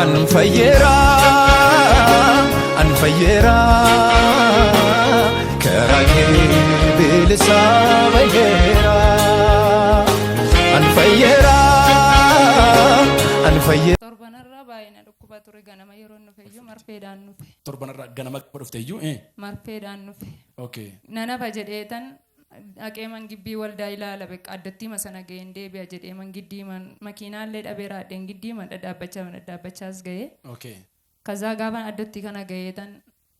An fayyeera, an fayyeera, karaa kee bilisa baheera. An fayyeera, an fayyeera. Torbanarraa baay'ee na dhukkuba ture. Ganama yeroo nufe iyyuu marfeedhaan nufe. Torbanarraa ganama dhufte iyyuu. Marfeedhaan nufe. Okay. Nan hafa jedheetan dhaqee mangibbii waldaa ilaala, beqa addattiima sana ga'een deebi'a jedhee mangiddii makiinaallee dhabee raadheen giddiima dhadhaabbachaa dhadhaabbachaas ga'ee. Kazaa gaafan addatti kana ga'eetan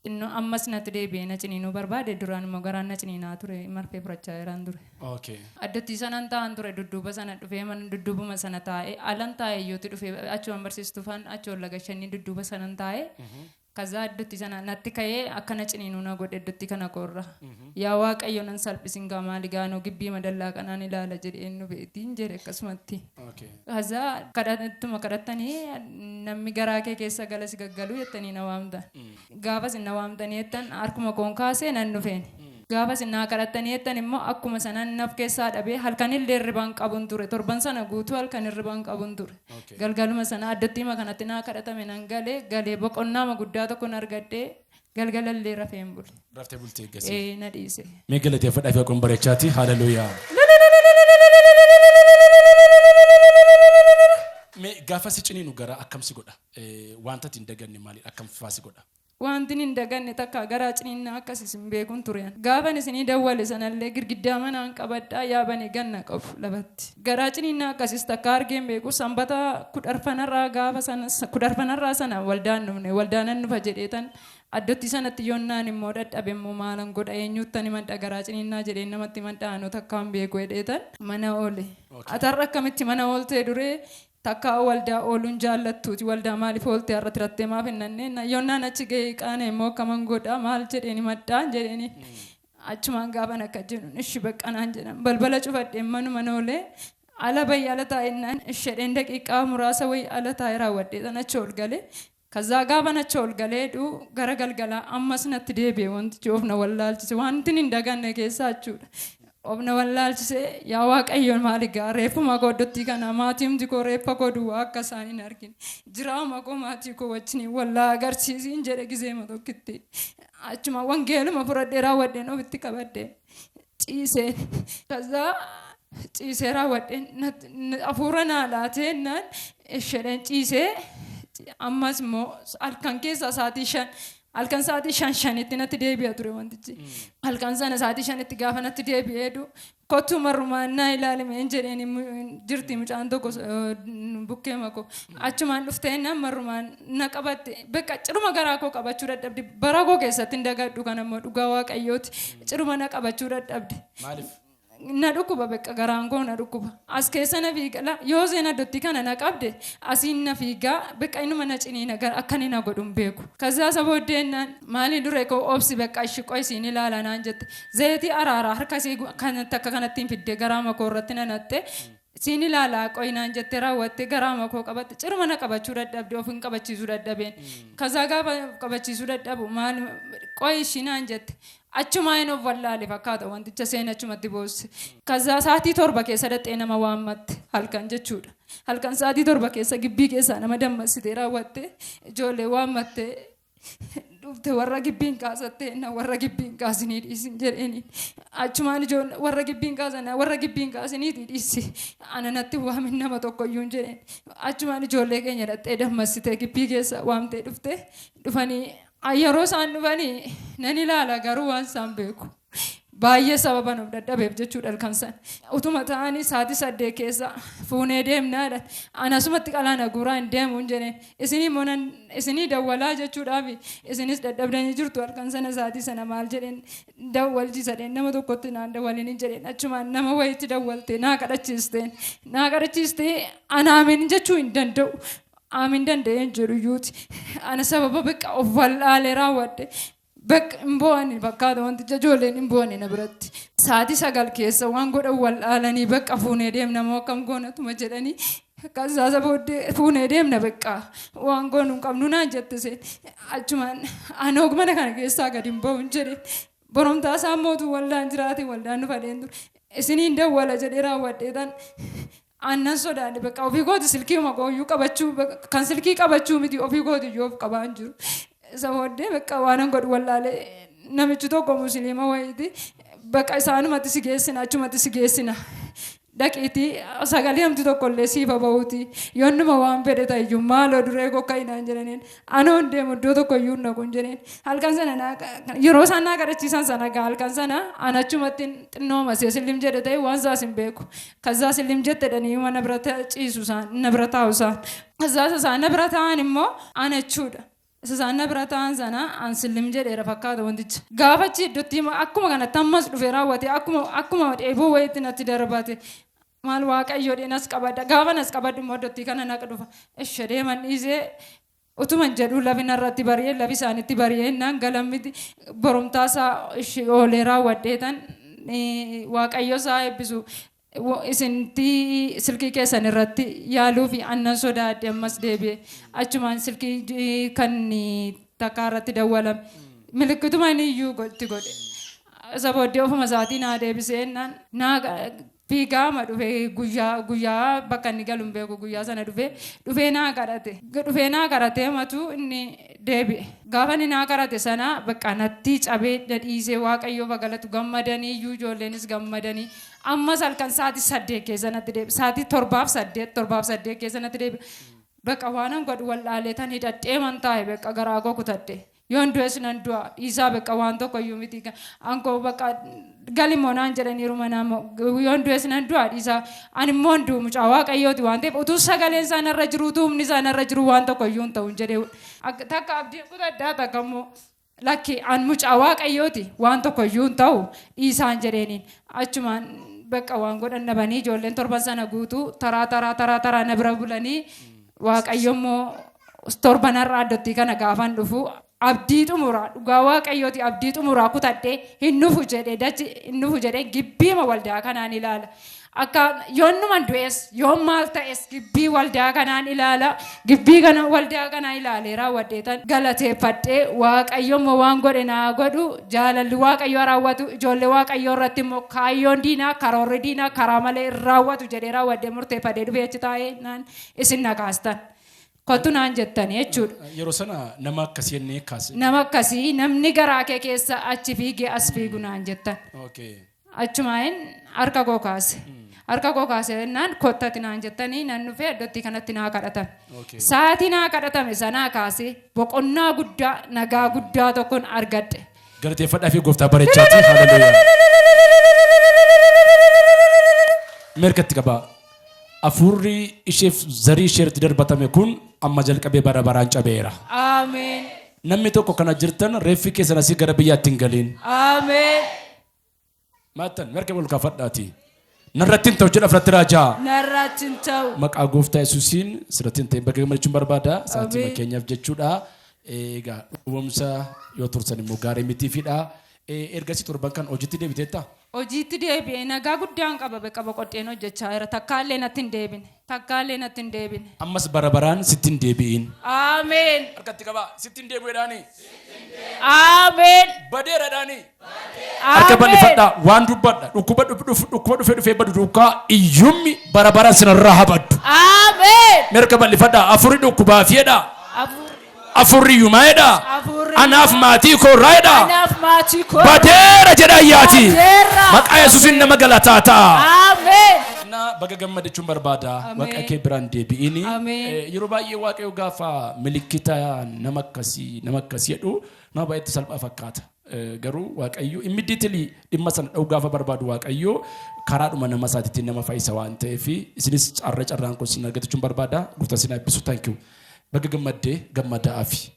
xinnoo ammas natti deebi'ee na ciniinuu barbaade. Duraan immoo garaan na ciniinaa ture, marfee furachaa jiraan ture. Addatti sanan taa'an ture, dudduuba sana dhufee mana dudduubuma sana taa'ee, alan taa'ee iyyuutti dhufee, achumaan barsiistuufaan achi ol lagashanii dudduuba sanan taa'ee. Kazaa addatti sana natti ka'ee akkana ciniinuu na godhe addatti kana korra. Yaa Waaqayyo, nan salphisin gaa, maali gaanoo gibbii madallaa kanaan ilaala jedheen nu beetiin jedhe akkasumatti. Kazaa kadhattuma kadhattanii namni garaa kee keessa gala si gaggaluu jettanii na waamtan. Gaafas na waamtanii jettan harkuma koon kaasee nan dhufeen. Gaafas naa kadhattanii jettan immoo akkuma sanaan naf keessaa dhabee halkan illee hirribaan qabuun ture. Torban sana guutuu halkan hirribaan qabuun ture. Galgaluma sana addattiima kanatti naa kadhatame nan galee galee boqonnaama guddaa tokkon argadhee galgalallee rafeen bule. Raftee bultee eeggasii. Ee, na dhiise. Mee galateeffadhaa fi haqoon bareechaati. Haleluuyaa. Mee gaafa si ciniinu garaa akkam si godha? Wanta ati hin daganne maalidha? Akkam faa si godha? Wanti hin daganne takka garaa ciniinnaa akkas isin beekun ture. Gaafan isinii dawwale sanallee girgiddaa manaan qabadhaa yaabanii ganna qabu lafatti. Garaa ciniinnaa akkasis takka argeen beeku. Sanbata 14ffanarraa gaafa sana 14ffanarraa sana waldaan dhufne, waldaanan dhufa jedheetan addootti sanatti yoonnaan immoo dadhabe immoo maalan godha, eenyuttan himadha garaa ciniinnaa jedheen namatti himadha, anoo takkaan beeku jedheetan mana oole. Atarra akkamitti mana ooltee duree takka waldaa ooluun jaallattuuti, waldaa maaliif oolte, har'a tirattee maaf hin nanneen? Yoonnaan achi ga'ee qaane immoo akkaman godha, maal jedheen himadhaan jedheeni. Achumaan gaafan akka jedhu ishi baqqanaan jedhan balbala cufadheen manuma oolee ala bayi ala taa'ennaan ishedheen daqiiqaa muraasa wayi ala taa'ee raawwadhee san achi ol galee. Kazaa gaafan achi ol galee gara galgalaa ammas natti deebi'e wantichi, of na wallaalchise, wanti hin daganne keessaa jechuudha. Of na wallaalchise. Yaa Waaqayyo, maali gaa reeffuma koo iddootti kana maatiin koo reeffa koo duwwaa akka isaan hin argine jiraama koo maatii koo wajjin wallaa agarsiisiin jedhe gizeema tokkitti. Achuma wangeeluma fudhadhee raawwadheen ofitti qabadhe ciiseen. Kazaa ciisee raawwadheen hafuura naa laatee naan ishedheen ciisee. Ammas immoo halkan keessaa sa'aatii 5, halkan sa'aatii 5 5tti natti deebi'a ture wantichi. Halkan sana sa'aatii 5tti gaafa natti deebi'ee kottu marrumaan naa ilaalime jedheen, jirti mucaan tokko bukkee makoo achumaan dhuftee nan marrumaan na qabatte. Bakka ciruma garaa koo qabachuu dadhabde. Bara koo keessatti hin dagadhu kan ammoo dhugaa Waaqayyooti, ciruma na qabachuu dadhabde. Maaliif? Na dhukkuba, bakka garaan koo na dhukkuba. As keessa na fiiga, yoo seen addootti kana na qabde asiin na fiigaa, bakka inuma na ciniina gara akka inni na godhu hin beeku. Kazaa isa booddeenaan maali dure koo obsi, bakka ishi qoy isiin ilaala naan jette. Zayitii araaraa harka isii kanatti akka kanatti hin fidde garaa makoo irratti na natte. Siin ilaalaa qoy naan jette, raawwatte garaa makoo qabatte, ciruma na qabachuu dadhabde, of hin qabachiisuu dadhabeen. Kazaa gaafa qabachiisuu dadhabu maal qoy ishii naan jette. Achumaa hin of wallaale fakkaata wanticha, seen achumatti boosse. Kazaa sa'aatii 7 keessa dhaxxee nama waammatte, halkan jechuudha. Halkan sa'aatii 7 keessa gibbii keessaa nama dammassitee raawwatte, ijoollee waammatte dhufte, warra gibbiin kaasatte na warra gibbiin kaasinii dhiisin jedheeni. Achumaan ijoollee warra gibbiin kaasan warra gibbiin kaasiniitii dhiisi, ana natti waamin nama tokko iyyuu hin jedheen. Achumaan ijoollee keenya dhaxxee dammassitee gibbii keessa waamtee dhufte. Dhufanii yeroo isaan dhufanii nan ilaala, garuu waan isaan beeku. Baay'ee sababa nuuf dadhabeef jechuudha halkan sana. Utuma ta'anii sa'aatii 8 keessa fuunee deemnaadha. Ana asumatti qalaana guuraa hin deemu hin jedheen. Isinii immoo nan isinii dawwalaa jechuudhaaf isinis dadhabdanii jirtu halkan sana sa'aatii sana, maal jedheen dawwalchiisadheen, nama tokkotti naan dawwalin hin jedheen. Achumaan nama wayiitti dawwalte, naa kadhachiisteen. Naa kadhachiistee ana amin jechuu hin danda'u. Amin danda'een jedhu iyyuuti. Ana sababa bakka of wallaalee raawwadhe. Bakka hin bo'ani fakkaata wanticha, ijoolleen hin bo'ani na biratti. Sa'aatii 9 keessa waan godhan wallaalanii bakka fuunee deemna moo akkam goonatuma jedhanii, kasaasa booddee fuunee deemna, bakka waan goonu hin qabnu naan jette seen. Achumaan ani mana kana keessaa gadi hin ba'u hin jedhe. Boromtaa isaa mootu waldaan jiraate, waldaan nu fadheen ture. Isiniin dawwala jedhee raawwadhee tan Annan sodaadhe bakka ofii kooti silkiima kooyyuu qabachuu kan silkii qabachuu miti ofii kooti iyyuu of qabaa hin jiru. Isa booddee bakka waanan godhu wallaalee namichi tokko musliima wayiiti bakka isaanumatti si geessina achumatti si geessina. Dhaqiitii sagalee hamtu tokko illee siif bahuuti yoonnuma waan fedhe ta'iyyuu maaloo duree kokka inaan jedhaniin anoon deemu iddoo tokko iyyuu hin dhaqu hin jedheen halkan sana yeroo isaan naa kadhachiisan sana gaa halkan sana an achumatti xinnoo masee sillim jedhe ta'e waan isaas hin beeku kazaa sillim jette dhanii mana bira ciisu isaan na bira taa'u isaan kazaa isaan na bira taa'an immoo an achuudha. Isa isaan na bira taa'an sana an sillim jedheera fakkaata wanticha. Gaafa achi iddootti akkuma kanatti ammas dhufee raawwate akkuma dheebuu wayiitti natti darbate. Maal waaqayyo nas qabadha. Gaafa nas qabadhu immoo iddootti kana naqa dhufa. Ishee deeman dhiisee utuman jedhuu lafi narratti bari'ee lafi isaanitti bari'ee naan galammiti boromtaasaa ishee oolee raawwadheetan waaqayyo isaa eebbisu. Isinti silkii keessan irratti yaaluu fi annan sodaadhe ammas deebi'e achumaan silkii kan takkaa irratti dawwalame milikkituma inni iyyuu itti godhe isa booddee ofuma isaatii naa deebisee naa fiigaama dhufee guyyaa bakka inni galu hin beeku guyyaa sana dhufee naa kadhate dhufee naa kadhatee matu inni deebi'e gaafa inni naa kadhate sana bakka natti cabee na dhiisee waaqayyoof galatu gammadanii iyyuu ijoolleenis gammadanii ammas halkan sa'aatii 8 keessa natti deebi'e sa'aatii 7:08 7:08 keessa natti deebi'e bakka waanan godhu wallaalee tan hidhadhee man taa'e bakka garaa koo kutadhe yoon du'es nan du'a dhiisaa bakka waan tokko iyyuu miti ankoo bakka galimoo naan jedhaniiru manaa yoon du'es nan du'a dhiisaa ani immoo hin du'u mucaa waaqayyooti waan ta'eef utuu sagaleen isaa narra jiru utuu humni isaa narra jiru waan tokko iyyuu hin ta'u hin jedhee takka abdiin kutadhaa takka immoo lakki an mucaa waaqayyooti waan tokko iyyuu hin ta'u dhiisaan jedheeniin achumaan bakka waan godhan dhabanii ijoolleen torban sana guutuu taraa taraa taraa taraa na bira bulanii waaqayyo immoo torban har'a addottii kana gaafan dhufu abdii xumuraa dhugaa waaqayyooti abdii xumuraa kutadhee hin dhufu jedhee dachi hin dhufu jedhee gibbiima waldaa kanaan ilaala. Akka yoonnuman du'es yoon maal ta'es gibbii waldaa kanaan ilaala gibbii kana waldaa kanaa ilaalee raawwadheetan galateeffadhee waaqayyo immoo waan godhe naa godhu jaalalli waaqayyo raawwatu ijoollee waaqayyo irratti immoo kaayyoon diinaa karoorri diinaa karaa malee hin raawwatu jedhee raawwadhee murteeffadhee dhufee achi taa'ee naan isin nakaastan. Kottu naan jettanii jechuudha. Yeroo sana nama akkasii jennee kaase. Nama akkasii namni garaa kee keessa achi fiigee as fiigu naan jettan. Achumaan harka koo kaase. Harka koo kaase naan kottati naan jettanii nan dhufee iddootti kanatti naa kadhatame. Sa'aatii naa kadhatame sanaa kaasee boqonnaa guddaa nagaa guddaa tokkoon argadhe. Galateeffadhaa fi gooftaa bareechaati. Haleluuyaa. Mirkatti qabaa. Afuurri isheef zarii isheetti darbatame kun amma jalqabee bara baraan cabeera. Ameen. Namni tokko kana jirtan reeffi keessan asii gara biyyaatti hin galiin. Ameen. Maattan mirga ol kaafadhaati. Narratti hin ta'u jedha fudhatti raajaa. Narratti hin ta'u. Maqaa gooftaa Yesuusiin sirratti hin ta'in bakka gammachuun barbaada. Sa'aatii keenyaaf jechuudha. Egaa dhukkubumsa yoo tursan immoo gaarii mitiifidha. Ergasii torban kan hojiitti deebiteetta? Hojiitti deebi'ee nagaa guddaan qaba bakka boqodheen hojjechaa jira. Takkaallee natti hin deebine. Takkaallee natti hin deebine. Ammas bara baraan sitti hin deebi'in. Ameen. Harkatti qabaa sitti hin deebi'edhaani. Ameen. Badeeradhaani. Harka bal'ifadhaa waan dubbadha dhukkuba dhukkuba dhufee dhufee badu duukaa iyyummi bara baraan sinarraa habaddu. Ameen. Mirga bal'ifadhaa afurri dhukkubaa fiedha. Afurri iyyumaa jedha. Anaaf maatii koo irraa jedha. Anaaf maatii koo. Badeera jedha ayyaati. Badeera. Maqaa Yesuusiin nama galataa ta'a. Ameen. Na baga gammadechuun barbaada. Waaqa kee biraan deebi'ini. Yeroo baay'ee waaqayyo gaafa milikkita nama akkasii jedhu nama baay'eetti salphaa fakkaata. Garuu waaqayyo immediately dhimma sana dha'uu gaafa barbaadu waaqayyo karaadhuma nama isaatiitiin nama fayyisa waan ta'eef isinis carraan kun sin argatachuun barbaada. Gooftaan sin eebbisu. Thank you. Baga gammaddee gammadaa fi.